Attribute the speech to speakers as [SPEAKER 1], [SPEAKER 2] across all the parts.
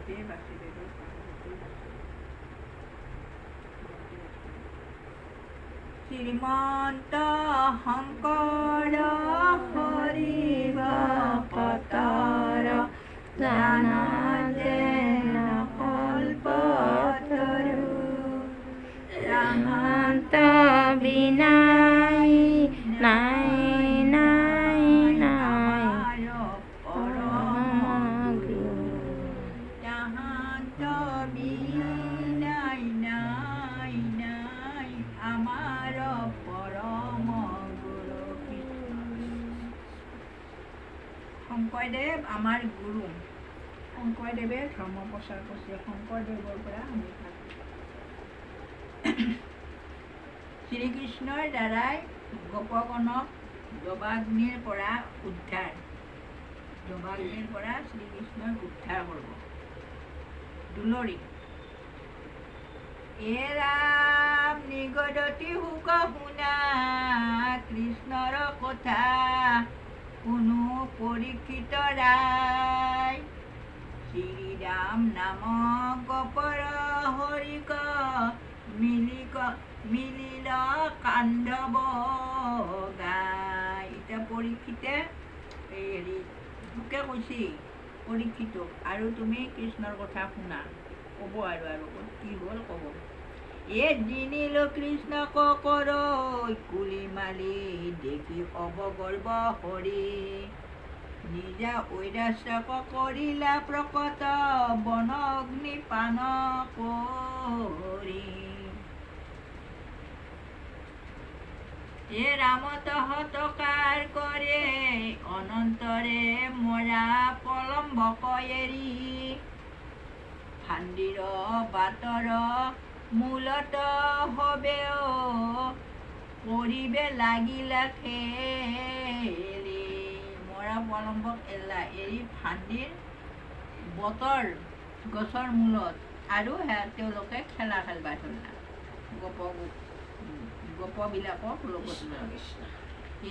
[SPEAKER 1] ভগৱতী বাসুদেৱ ভগৱতী বাসুদেৱ। শ্ৰীমন্ত শংকৰ হৰি ভকতৰ জন যেন কল্পতৰু।
[SPEAKER 2] তাহান্ত বিনাই নাই নাই নাই
[SPEAKER 1] আমাৰ পৰম
[SPEAKER 2] পৰম
[SPEAKER 1] গুৰু। তাহান্ত বিনাই নাই নাই আমাৰ পৰম গুৰু। কৃষ্ণ। শংকৰদেৱ আমাৰ গুৰু। শংকৰদেৱে ধৰ্ম প্ৰচাৰ কৰিছে। শংকৰদেৱৰ পৰা আমি ভাল। শ্ৰীকৃষ্ণৰ দ্বাৰাই গোপগণক দবাগ্নিৰ পৰা উদ্ধাৰ, দবাগ্নিৰ পৰা শ্ৰীকৃষ্ণই উদ্ধাৰ কৰিব। দুলৰি এ ৰাম নিগদতি শুক শুনা কৃষ্ণৰ কথা কোনো পৰীক্ষিত ৰায়। শ্ৰীৰাম নাম গোপৰ হৰিক মিলিক মিলিল কান্ধব গাই। এতিয়া পৰীক্ষিতে এই হেৰি তোকে কৈছি পৰীক্ষিতক আৰু তুমি কৃষ্ণৰ কথা শুনা, ক'ব আৰু আৰু কি হ'ল ক'ব। এ জিনিল কৃষ্ণক কৰৈ কুলি মালি দেখি অৱগৰ্ব হৰি। নিজা ঐৰাস্যক কৰিলা প্ৰকট বন অগ্নি পান কৰি। এ ৰাম তহতকাৰ কৰে অনন্তৰে মৰা পলম্বক এৰি। ফান্দিৰ বাটৰ মূলত হবেও কৰিবে লাগিলা খেলি। মৰা পলম্বক এলা এৰি ফান্দিৰ বতৰ গছৰ মূলত আৰু তেওঁলোকে খেলা খেলবা ধৰিলা, গোপ গোপবিলাকক লগত লৈ।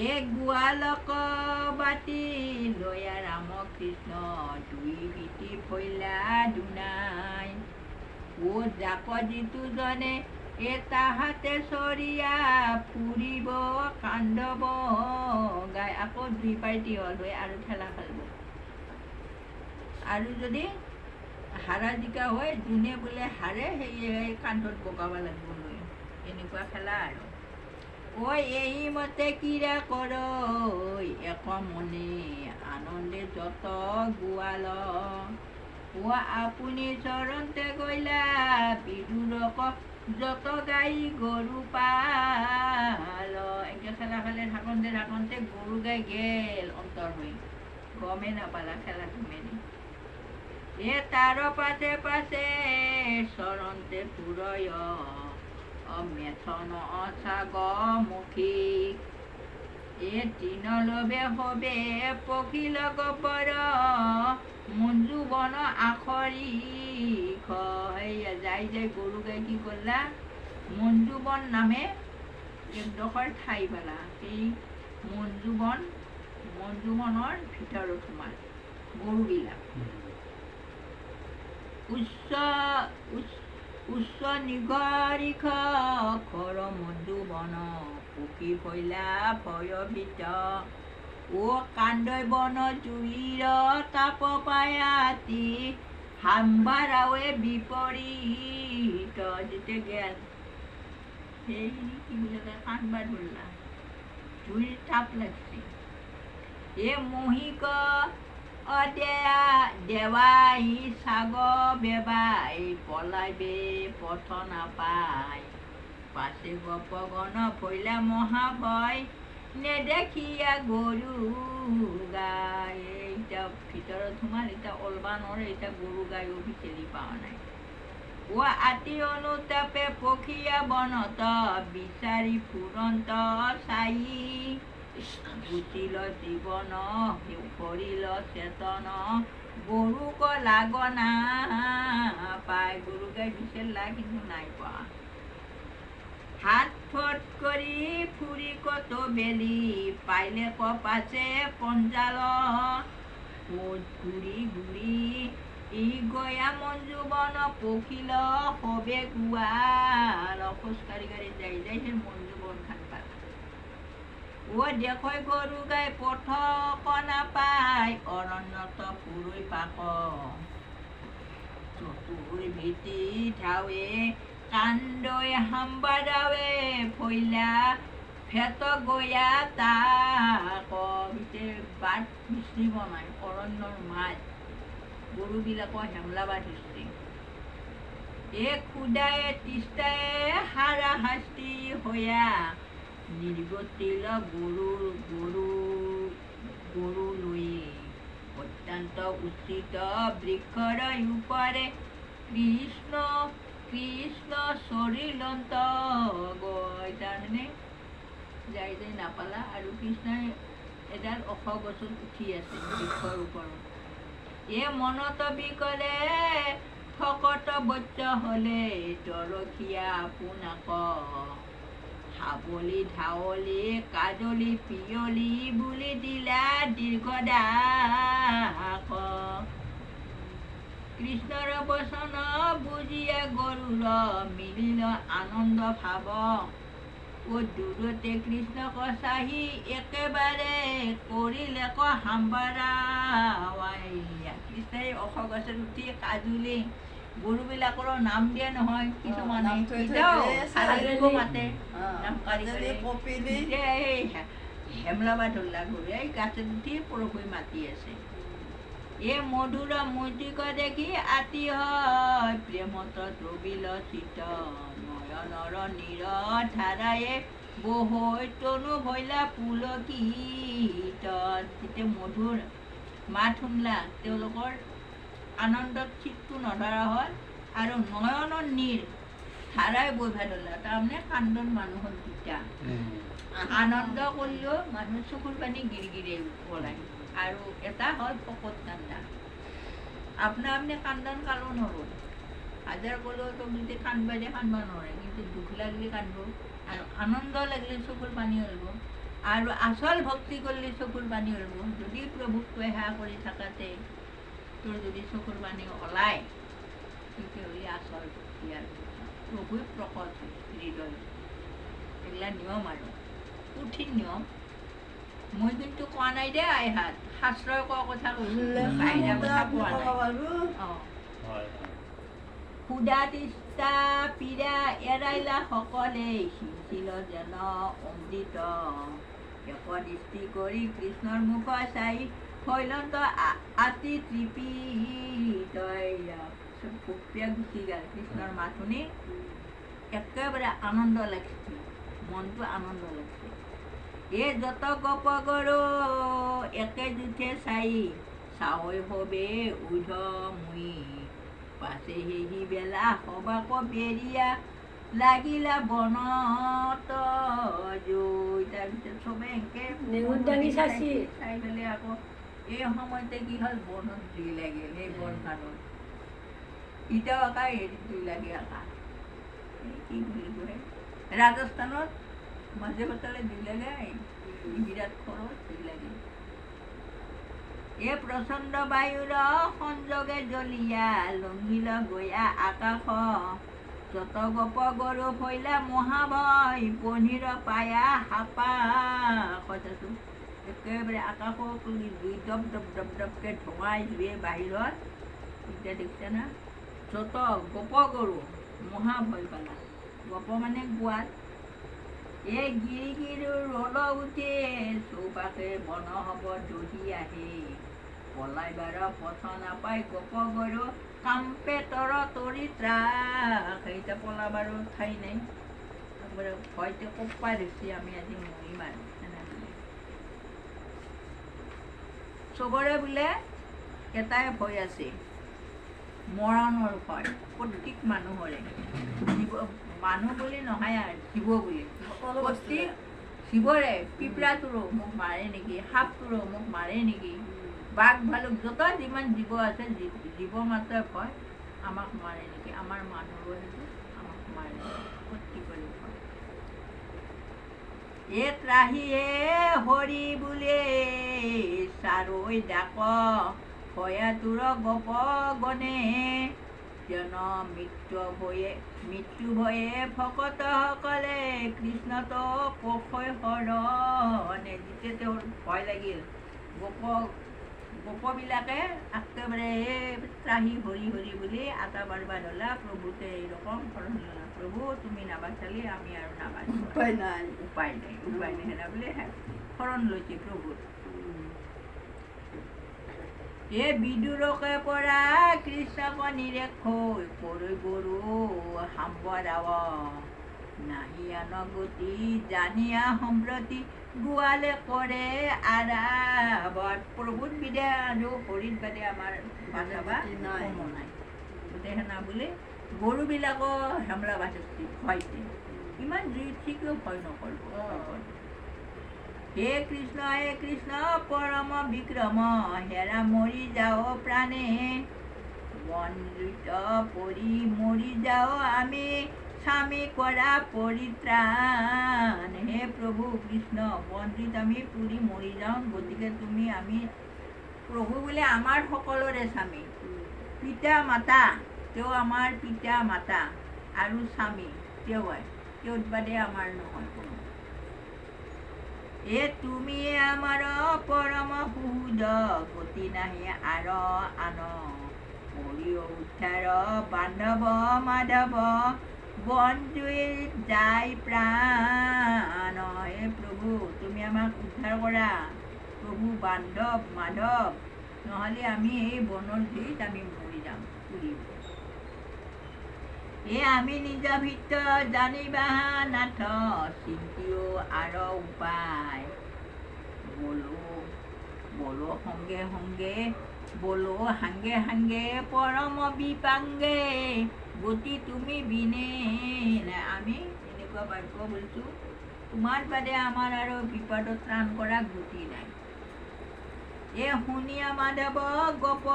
[SPEAKER 1] এ গোৱালক বাতি লয়া ৰাম কৃষ্ণ দুই ভিটি ভৈলা দুনাই। ও জাক যিটো জনে এ তাহাতে চৰিয়া ফুৰিব কান্দব গাই। আকৌ দুই পাৰ্টি হ'ল হৈ আৰু খেলা খেলব। আৰু যদি হাৰা জিকা হয়, যোনে বোলে হাৰে সেই কান্ধত বগাব লাগিব লৈ, এনেকুৱা খেলা আৰু। ঐ এইমতে ক্ৰীড়া কৰৈ এক মনে আনন্দে যত গোৱাল। অ আপুনি চৰণতে গৈলা বিদুৰক যত গাই গৰু পাল। এনেকে খেলা খেলে থাকোঁতে থাকোঁতে গৰু গাই গেল অন্তৰ হৈ, গমেই নাপালা খেলা ধুমেলি। এ তাৰ পাছে পাছে চৰণতে ফুৰয় মেথন অচাগমুখী। এ তৃণ লবে সবে পক্ষী লগবৰ মঞ্জু বন আখৰি। যাই যাই গৰু গাই কি কৰলা, মঞ্জু বন নামে একডোখৰ ঠাই পালা। সেই মঞ্জু বন, মঞ্জু বনৰ ভিতৰত সোমাল গৰুবিলাক। উচ্চ উচ্চ নিগৰিখ খৰ মঞ্জু বন পকী ভৈলা ভয়ভীত। ও কান্দৈ বন জুইৰ তাপ পায়াতি হাম্বাৰাৱে বিপৰীত। যেতিয়া গেল সেইখিনি কি বুলি কয়, কান্দবা ধৰলা, জুইৰ তাপ লাগছে। এ মহিক অদেয়া দেৱাই ছাগ বেবাই পলাইবে পথ নাপায়। পাছে গোপগণ ভৈলা মহাভয় নেদেখিয়া গৰু গাই। এতিয়া ভিতৰত সোমাল, এতিয়া ওলবা নৰে, এতিয়া গৰু গাইও বিচাৰি পোৱা নাই। ও আতি অনুতাপে পখিয়া বনত বিচাৰি ফুৰন্ত চাই। গুচিল জীৱন হৰিল চেতন গৰুক লাগনা পাই। গৰু গাই বিচাৰিলা কিন্তু নাই পোৱা। হাত ফট কৰি ফুৰি কত বেলি পাইলে কপাছে পঞ্জাল। ঘূৰি ঘূৰি ই গয়া মঞ্জু বন পখিল সবে গোৱাল। খোজকাঢ়ি কাঢ়ি যাই যাই সেই মঞ্জু বন খান পালা। ও দেখৈ গৰু গাই পথ কণা পাই অৰণ্যত ফুৰৈ পাক। চতুৰ ভীতি ধাৱে কান্দৈ হাম্বাৰাৱে ফৈলা ফেত গয়া তাক। গোটেই বাট বিচাৰিব নাই, অৰণ্যৰ মাজ, গৰুবিলাকৰ হেমলা ধৰিছে। এ খুদায়ে তিষ্টায়ে হাৰাশাস্তি হৈয়া নিৰ্গতিল গৰু গৰু গৰু লৈ। অত্যন্ত উচিত বৃক্ষৰ উপৰে কৃষ্ণ কৃষ্ণ চৰিলন্ত গৈ। তাৰমানে যাই যাই নাপালা আৰু কৃষ্ণই এডাল ওখ গছত উঠি আছে বৃক্ষৰ ওপৰত। এ মনত বিকলে ভকত বত্য হলে দৰখীয়া আপোনাক। হাবলি ধাৱলি কাজলি পিয়লি বুলি দিলা দীৰ্ঘ ডাক। কৃষ্ণৰ বচন বুজিয়া গৰুৰ মিলিল আনন্দ ভাৱ। ও দূৰতে কৃষ্ণক চাহি একেবাৰে কৰিলে ক হাম্বাৰা। কৃষ্ণই ওখ গছত উঠি কাজুলি গৰুবিলাকৰো নাম দিয়ে নহয় কিছুমানে,
[SPEAKER 3] নাম থৈ থৈ
[SPEAKER 1] এতিয়াও
[SPEAKER 3] দিয়ে,
[SPEAKER 1] কাজলিকো মাতে নাম কাঢ়ি
[SPEAKER 3] কাজলি,
[SPEAKER 1] কাঢ়ি।
[SPEAKER 3] কপিলি।
[SPEAKER 1] এতিয়া এই হেমলাবা ধৰলা গৰু এই গাছত উঠি প্ৰভুই মাতি আছে। এ মধুৰ মূৰ্তিক দেখি আতি হয় প্ৰেমত দ্ৰবিল চিত। নয়নৰ নীৰ ধাৰায়ে বহৈ তনু ভৈলা পুলকিত। তেতিয়া মধুৰ মাত শুনলা তেওঁলোকৰ আনন্দত চিতটো নধৰা হ'ল আৰু নয়নৰ নীৰ ধাৰাই বৈভা ধৰলা। তাৰমানে কান্দন মানুহৰ দুটা, আনন্দ কৰিলেও মানুহৰ চকুৰ পানী গিৰ গিৰে ওলায়, আৰু এটা হ'ল ফকত কান্দা। আপনা আপনি কান্দন কালো নৰয়, হাজাৰ ক'লেও তোক যদি কান্দবা দিয়ে কান্দবা নোৱাৰে, কিন্তু দুখ লাগিলে কান্দব আৰু আনন্দ লাগিলে চকুৰ পানী ওলাব, আৰু আচল ভক্তি কৰিলে চকুৰ পানী ওলাব। যদি প্ৰভুক তই সেৱা কৰি থাকাতে তোৰ যদি চকুৰ পানী ওলায়, তেতিয়াহ'লে আচল ভক্তি আৰু প্ৰভুই প্ৰকট হয় হৃদয়। এইগিলা নিয়ম আৰু কঠিন নিয়ম। মই কিন্তু কোৱা নাই দেই আইহাত, শাস্ত্ৰই কোৱা কথা কৈছোঁ, বাহিৰা কথা কোৱা নাই। অঁ।
[SPEAKER 4] হয়।
[SPEAKER 1] ক্ষুধা তৃষ্ণা পীড়া এৰাইলা সকলে সিঁচিল যেন অমৃত। এক দৃষ্টি কৰি কৃষ্ণৰ মুখ চাই ভৈলন্ত আতি তৃপিত। ভোক পিয়াহ গুচি গ'ল কৃষ্ণৰ মাত শুনি, একেবাৰে আনন্দ লাগিছে, মনটো আনন্দ লাগিছে। এ যত গপ গৰু একে জুঠে চাই চাৱৈ সবে উধ মুই। পাছে সেহি বেলা সবাক বেৰিয়া লাগিলা বনত জুই। তাৰপিছত চবে এনকে
[SPEAKER 5] নেগুৰ দাঙি চাইছি।
[SPEAKER 1] চাই পেলাই আকৌ এই সময়তে কি হ'ল, বনত জুই লাগিল। সেই বনখনত এতিয়াও আকা হেৰিত জুই লাগে আকা, এই কি বুলি কয়, ৰাজস্থানত মাজে পাতালে জুই লাগে, বিৰাট খৰচ জুই লাগে। এ প্ৰচণ্ড বায়ুৰ সংযোগে জ্বলিয়া লঙ্ঘিল গয়া আকাশ। যত গপ গৰু ভৈলা মহাভয় পনীৰ পায়া হাপা। কথাটো একেবাৰে আকাশক জুই দপ দপ দপ দপকে ধোঁৱাই জুয়ে বাহিৰত। এতিয়া দেখিছে না, যত গপ গৰু মহাভয় পালা। গপ মানে গোৱাল। এই গিৰি গিৰি ৰল উঠে চৌপাশে বন হব দহি আহে। পলাইবাৰ পথ নাপাই গপ গৰু কাম্পে তৰ তৰি ত্ৰাস। এতিয়া পলাবাৰো ঠাই নাই, একেবাৰে ভয়তে কঁপা ধৰিছে, আমি আজি মৰিম আৰু তেনেহ'লে। চবৰে বোলে এটাই ভয় আছে, মৰণৰ ভয় প্ৰত্যেক মানুহৰে। জীৱ মানুহ বুলি নহয় আৰু জীৱ বুলি
[SPEAKER 3] সকলো
[SPEAKER 1] প্ৰত্যেক
[SPEAKER 3] বস্তুৰে।
[SPEAKER 1] জীৱৰে, পিঁপৰাটোৰো মোক মাৰে নেকি, সাপটোৰো মোক মাৰে নেকি, বাঘ ভালুক যত যিমান জীৱ আছে, জীৱ মাত্ৰই ভয়, আমাক মাৰে নেকি, আমাৰ মানুহৰো সেইটো আমাক মাৰে নেকি, প্ৰত্যেকৰে ভয়। এ ত্ৰাহিয়ে হৰি বোলে চাৰৈ ডাক। ভয়াতুৰ গোপ গণে। জন মৃত্যু ভয়ে ভকতসকলে কৃষ্ণত কোষয় শৰণে। যেতিয়া তেওঁৰ ভয় লাগিল, গোপবিলাকে একেবাৰে ত্ৰাহি হৰি হৰি বুলি আটা বাৰবা ধৰলা। প্ৰভুতে এইৰকম শৰণ ল'লা, প্ৰভু তুমি নাবাচালি আমি আৰু নাবাচো,
[SPEAKER 3] উপায় নাই,
[SPEAKER 1] উপায় নাই, উপায় নাই সেনা বুলি শৰণ লৈছে প্ৰভুত। এ বিদুৰকে পৰা কৃষ্ণক নিৰেখৈ কৰৈ গৰু সাম্বৰাৱ। নাহি আন গতি জানিয়া সম্প্ৰতি গোৱালে কৰে আৰাৱ। প্ৰভুত বিদে আৰু হৰিত বাদে আমাৰ বাচাবা কোনো নাই। গোটেই সেনা বুলি গৰুবিলাকো হেমলা বাচিছে ভয়তে, ইমান জুই উঠিকেও ভয় নকৰিব। হে কৃষ্ণ হে কৃষ্ণ পৰম বিক্ৰম, হেৰা মৰি যাও প্ৰাণে। বন জুইত পৰি মৰি যাও আমি, স্বামী কৰা পৰিত্ৰাণ। হে প্ৰভু কৃষ্ণ, বন জুইত আমি পুৰি মৰি যাওঁ, গতিকে তুমি আমি প্ৰভু বোলে আমাৰ সকলোৰে স্বামী, পিতা মাতা, তেওঁ আমাৰ পিতা মাতা আৰু স্বামী তেওঁ, তেওঁৰ বাদে আমাৰ নহয় কোনো। এ তুমি আমাৰ পৰম সুদ, গতি নাহি আৰ আন। কৰি উদ্ধাৰ বান্ধৱ মাধৱ, বন জুইত যায় প্ৰাণ। হে প্ৰভু তুমি আমাক উদ্ধাৰ কৰা প্ৰভু বান্ধৱ মাধৱ, নহ'লে আমি এই বনৰ জুইত আমি মৰি যাম পুৰি। এ আমি নিজ ভিতৰ জানিবা নাথ, চিন্তিও আৰ উপায়। বলো বলো সংগে সংগে, বলো সাংগে সাংগে পৰম বিপাংগে, গতি তুমি বিনে নাই। আমি এনেকুৱা বাক্য বলছোঁ, তোমাৰ বাদে আমাৰ আৰু বিপদত ত্ৰাণ কৰা গতি নাই। এ শুনিয়া মাধৱ গোপ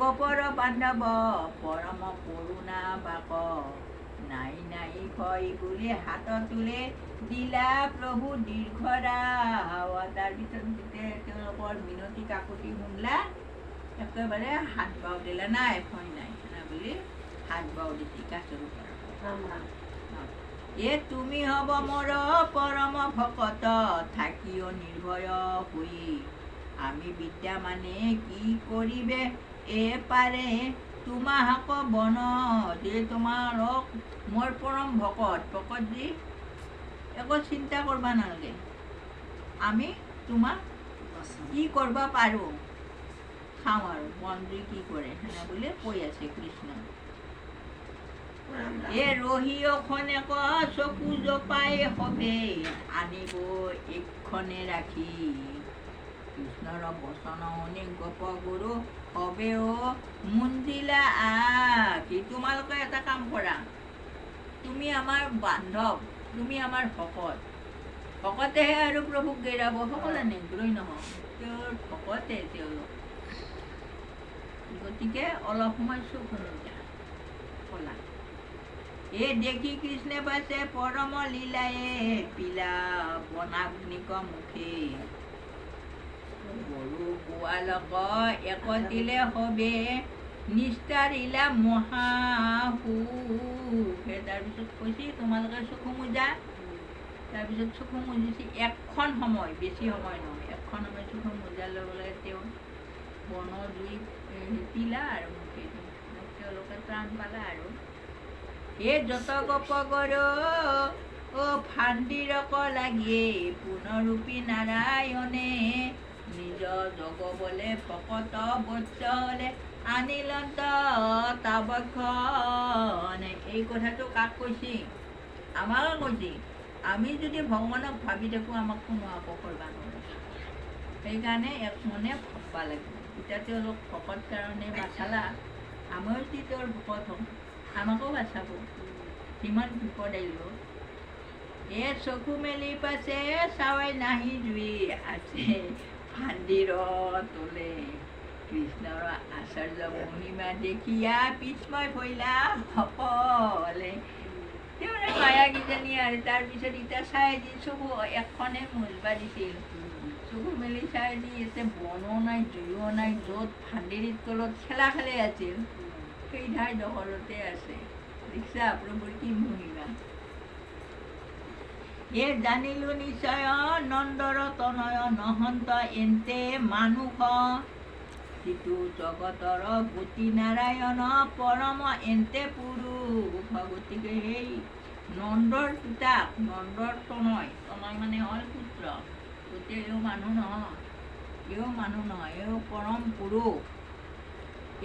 [SPEAKER 1] গোপৰ বান্ধৱ, পৰম কৰুণা বাক। নাই নাই ভয় বুলি হাত তোলে দিলা প্ৰভু দীৰ্ঘ ৰাৱ। তাৰপিছত যেতিয়া তেওঁলোকৰ মিনতি কাকতি শুনলা, একেবাৰে হাত বাও দিলা, নাই ভয় নাই সেনা বুলি হাত বাও দিছি গাছৰ ওপৰত। এ তুমি হব মোৰ পৰম ভকত, থাকিও নিৰ্ভয় হৈ। আমি বিদ্যা মানে কি কৰিবে এ পাৰে, তোমাক বন যে তোমালোক মোৰ পৰম ভকত, ভকত যি একো চিন্তা কৰবা নালাগে, আমি তোমাক কি কৰবা পাৰোঁ চাওঁ আৰু বনজুই কি কৰে সেনে বুলি কৈ আছে কৃষ্ণ। এ ৰহিও খনেক চকু জপাই সবে, আনিব এইক্ষণে ৰাখি। কৃষ্ণৰ বচন শুনি গোপ গুৰু সবেও মুঞ্জিলা আখি। তোমালোকে এটা কাম কৰা, তুমি আমাৰ বান্ধৱ, তুমি আমাৰ ভকত, ভকতেহে আৰু প্ৰভুক গেৰাব, সকলোৱে নিগ্ৰহী নহয়, তেওঁৰ ভকতে তেওঁলোক। গতিকে অলপ সময় চকু মুদা কলা। এ দেখি কৃষ্ণে পাছে পৰম লীলায়ে পিলা বনাগ্নিক মুখে। গৰু গোৱালক একতিলে সবে নিস্তাৰিলা মহাসুখে। তাৰপিছত কৈছে তোমালোকে চকু মুজা। তাৰপিছত চকু মুজিছে এখন সময়, বেছি সময় নহয়, এখন সময় চকু মুজাৰ লগে লগে তেওঁ বনৰ জুই পিলা আৰু মুখেদি তেওঁলোকে ত্ৰাণ পালা। আৰু এ যত গোপ গৰু অ ফান্দিৰক লাগিয়ে পুনৰূপী নাৰায়ণে নিজ জগবলে ভকত বৎসলে আনিলন্ত তাবক্ষণে। এই কথাটো কাক কৈছে? আমাক কৈছে। আমি যদি ভগৱানক ভাবি থাকোঁ, আমাক কোনো একো কৰিব নোৱাৰে। সেইকাৰণে এক মনে ভাববা লাগিব। এতিয়া তেওঁলোক ভকত কাৰণে বাচালা, আমিও যদি তেওঁৰ ভকত হওঁ, আমাকো বাচাব যিমান বিপদ আহিলেও। এ চকু মেলি পাছে চাৱাই নাহি জুই আছে ফান্দিৰ তলে। কৃষ্ণৰ আশ্চৰ্য মহিমা দেখিয়া বিস্ময় ভৈলা সকলে। তেওঁৰে মায়া কিজানি আৰু। তাৰপিছত এতিয়া চাই যি চকু এখনে মুজবা দিছিল, চকু মেলি চাই দি ইয়াতে বনো নাই, জুইও নাই, য'ত ফান্দেৰিৰ তলত খেলা খেলি আছিল সেই ঠাইডোখৰতে আছে। দেখিছা প্ৰভুৰ কি মহিমা। এ জানিলো নিশ্চয় নন্দৰ তনয় নহন্ত এন্তে মানুষ, যিটো জগতৰ গতি নাৰায়ণ পৰম এন্তে পুৰুষ। গতিকে সেই নন্দৰ পুতাক, নন্দৰ তনয়, তনয় মানে হ'ল পুত্ৰ, গতিকে এও মানুহ নহয়, এও মানুহ নহয়, এও পৰম পুৰুষ।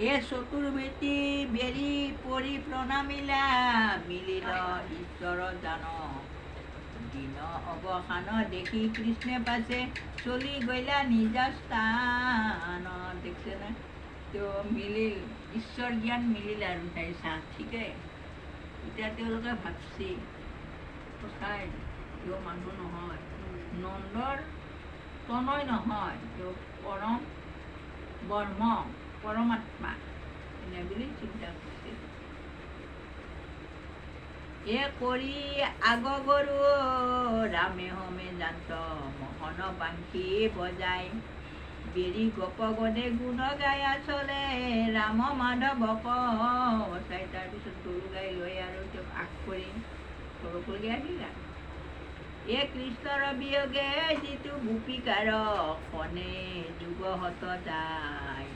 [SPEAKER 1] এ চতুৰ্ভেটি বেৰি পৰি প্ৰণামিলা, মিলিল ঈশ্বৰ জান। দিন অৱসান দেখি কৃষ্ণে পাছে চলি গৈলা নিজ স্থান। দেখছে না, তেওঁ মিলিল, ঈশ্বৰ জ্ঞান মিলিল আৰু তাই চাহ ঠিকে। এতিয়া তেওঁলোকে ভাবছি সঁচাই তেওঁ মানুহ নহয়, নন্দৰ তনয় নহয়, তেওঁ পৰম ব্ৰহ্ম পৰমাত্মা এনে বুলি চিন্তা কৰিছিল। এ কৰি আগ গৰু ৰামে হমে জান্ত মোহন বাংশী বজাই, বেৰি গোপগণে গুণ গায়া চলে ৰাম মাধৱক চাই। তাৰপিছত গৰু গাই লৈ আৰু তেওঁক আগ কৰি ঘৰলৈকে আহিল। এ কৃষ্ণৰ বিয়োগে যিটো গোপিকাৰ খনে যুগহত যায়,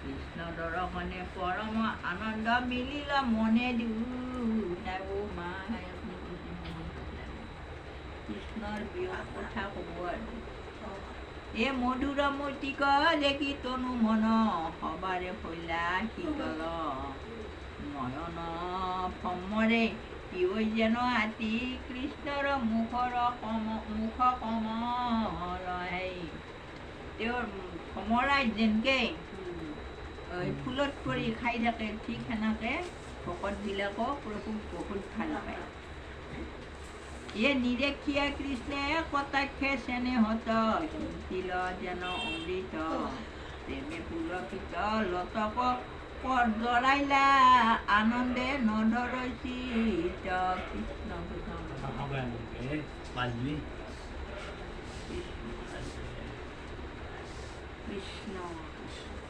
[SPEAKER 1] কৃষ্ণ দৰ্শনে পৰম আনন্দ মিলিল মনে দুনাই। অ মা, কৃষ্ণৰ বিয়োগ কথা ক'ব আৰু। এ মধুৰ মূৰ্তিক দেখি তনু মন সবাৰে ভৈলা শীতল, নয়ন ভ্ৰমৰে পিয়ৈ যেন আতি কৃষ্ণৰ মুখৰ কম মুখ কমল। সেই তেওঁৰ ভমৰাই যেনকে ফুলত পৰি খাই থাকে, ঠিক সেনেকে ভকতবিলাকো প্ৰভুক বহুত ভাল পায়। এ নিৰেখিয়া কৃষ্ণে কটাক্ষে চেনেহত সিঞ্চিল যেন অমৃত, প্ৰেমে পুলকিত লতক জৰাইলা আনন্দে নধৰৈ চিত। কৃষ্ণ কৃষ্ণ কৃষ্ণ কৃষ্ণ।